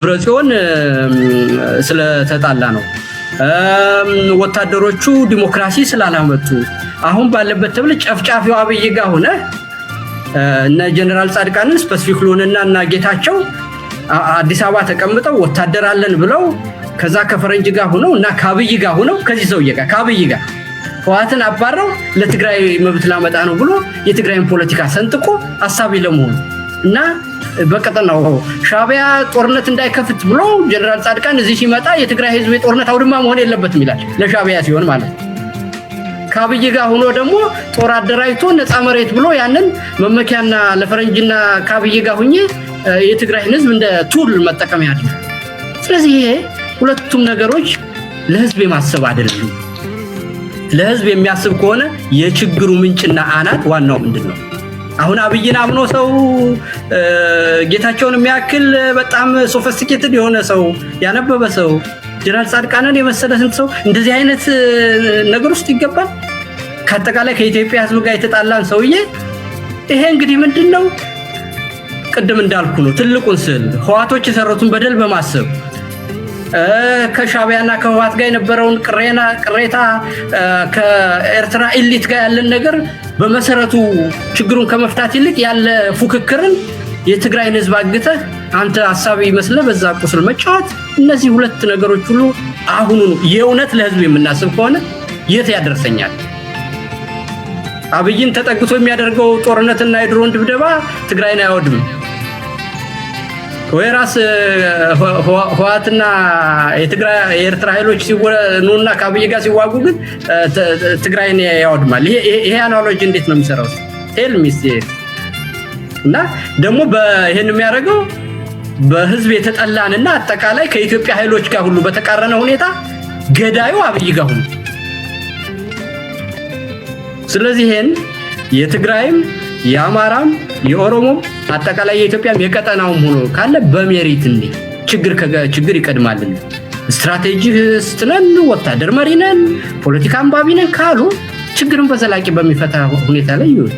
ደብረጽዮን ስለተጣላ ነው፣ ወታደሮቹ ዲሞክራሲ ስላላመጡ፣ አሁን ባለበት ተብለ ጨፍጫፊው አብይ ጋር ሆነ እነ ጀነራል ጻድቃንን specific ልሆንና እና ጌታቸው አዲስ አበባ ተቀምጠው ወታደር አለን ብለው፣ ከዛ ከፈረንጅ ጋር ሆነው እና ከአብይ ጋር ሆነው፣ ከዚህ ሰውዬ ጋር፣ ከአብይ ጋር ህወሓትን አባረው ለትግራይ መብት ላመጣ ነው ብሎ የትግራይን ፖለቲካ ሰንጥቆ አሳቢ ለመሆኑ እና በቀጠናው ሻዕቢያ ጦርነት እንዳይከፍት ብሎ ጀነራል ጻድቃን እዚህ ሲመጣ የትግራይ ህዝብ የጦርነት አውድማ መሆን የለበትም ይላል። ለሻዕቢያ ሲሆን ማለት ነው። ከአብይ ጋር ሆኖ ደግሞ ጦር አደራጅቶ ነፃ መሬት ብሎ ያንን መመኪያና ለፈረንጅና ከአብይ ጋር ሁኜ የትግራይን ህዝብ እንደ tool መጠቀሚያ ያድርግ። ስለዚህ ይሄ ሁለቱም ነገሮች ለህዝብ የማሰብ አይደለም። ለህዝብ የሚያስብ ከሆነ የችግሩ ምንጭና አናት ዋናው ምንድን ነው? አሁን አብይን አምኖ ሰው፣ ጌታቸውን የሚያክል በጣም sophisticated የሆነ ሰው፣ ያነበበ ሰው፣ ጀነራል ጻድቃንን የመሰለ ስንት ሰው እንደዚህ አይነት ነገር ውስጥ ይገባል? ከአጠቃላይ ከኢትዮጵያ ህዝብ ጋር የተጣላን ሰውዬ። ይሄ እንግዲህ ምንድን ነው? ቅድም እንዳልኩ ነው። ትልቁን ስዕል ህወሓቶች የሰሩትን በደል በማሰብ፣ ከሻዕቢያና ከህወሓት ጋር የነበረውን ቅሬታ፣ ከኤርትራ elite ጋር ያለን ነገር በመሰረቱ ችግሩን ከመፍታት ይልቅ ያለ ፉክክርን የትግራይን ህዝብ አግተህ አንተ ሀሳቢ ይመስለህ በዛ ቁስል መጫወት፣ እነዚህ ሁለት ነገሮች ሁሉ አሁኑኑ የእውነት ለህዝብ የምናስብ ከሆነ የት ያደርሰኛል? አብይን ተጠግቶ የሚያደርገው ጦርነትና የድሮን ድብደባ ትግራይን አያወድምም። ወይ ራስ ህወሓትና የትግራይ የኤርትራ ኃይሎች ኑና ከአብይ ጋር ሲዋጉ ግን ትግራይን ያወድማል። ይሄ analogy እንዴት ነው የሚሰራው? Tell me። እና ደግሞ ይሄን የሚያደርገው በህዝብ የተጠላንና አጠቃላይ ከኢትዮጵያ ኃይሎች ጋር ሁሉ በተቃረነ ሁኔታ ገዳዩ አብይ ጋር ሁኑ። ስለዚህ ይሄን የትግራይም የአማራም የኦሮሞም አጠቃላይ የኢትዮጵያም የቀጠናውም ሆኖ ካለ በ merit እንዴ ችግር ችግር ይቀድማልን። Strategist ነን፣ ወታደር መሪ ነን፣ ፖለቲካ አንባቢ ነን ካሉ ችግርን በዘላቂ በሚፈታ ሁኔታ ላይ ይዩት።